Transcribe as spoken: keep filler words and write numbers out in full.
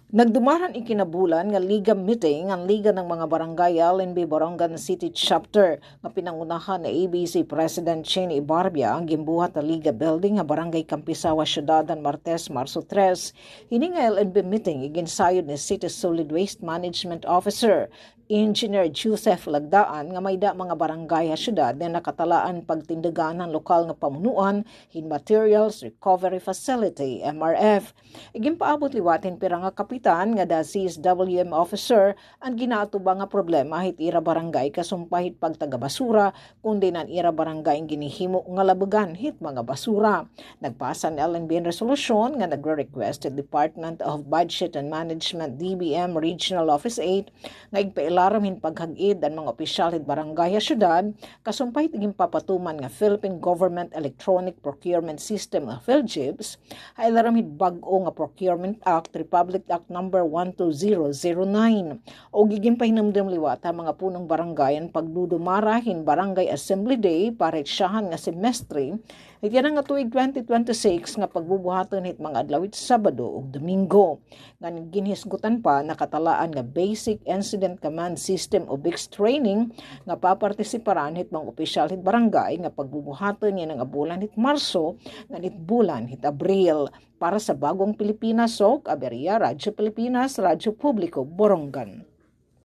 Nagdumara han ikinabulan nga Liga meeting an Liga ng mga Barangay L N B Borongan City Chapter nga pinangunahan ni A B C President Chenny Ibarbia. An ginbuhat ha Liga Building ha Barangay Campisawa, Syudad, han Martes, Marso tres. Hini nga L N B meeting iginsayod ni City Solid Waste Management Officer Engineer Joseph Lagdaan nga mayda mga barangay ha syudad nga nakatalaan pagtindugan han lokal nga pamunuan hin Materials Recovery Facility, M R F. Iginpaabot liwat hin pira nga kapitan ngada C S W M officer an ginaatubang nga problema hit ira barangay kasumpay hit pagtagabasura, kundi an ira barangay an ginhihimo nga labugan hit mga basura. Nagpasa an L N B hin resolusyon nga nagre-request hit Department of Budget and Management, D B M, Regional Office eight nga igpailarom hin paghag-id an mga opisyal hit barangay ha syudad, kasumpay hit iginpapatuman nga Philippine Government Electronic Procurement System o PhilGEPS, ha ilarom hit bag-o nga Procurement Act, Republic Act Number one two zero zero nine. Ug iginpahinumdom liwat ha mga punong barangay an pagdudumara hin Barangay Assembly Day para hit syahan nga semestre hit yana nga tuig twenty twenty-six nga pagbubuhaton hit mga adlaw hit Sabado ug Domingo. Ngan ginhisgutan pa, nakatalaan nga Basic Incident Command System o BICS training nga papartisiparan hit mga opisyal hit barangay nga pagbubuhaton yana nga bulan hit Marso ngan hit bulan hit Abril. Para sa Bagong Pilipinas, Sok Aberia, Radyo Pilipinas, Radyo Publiko, Borongan.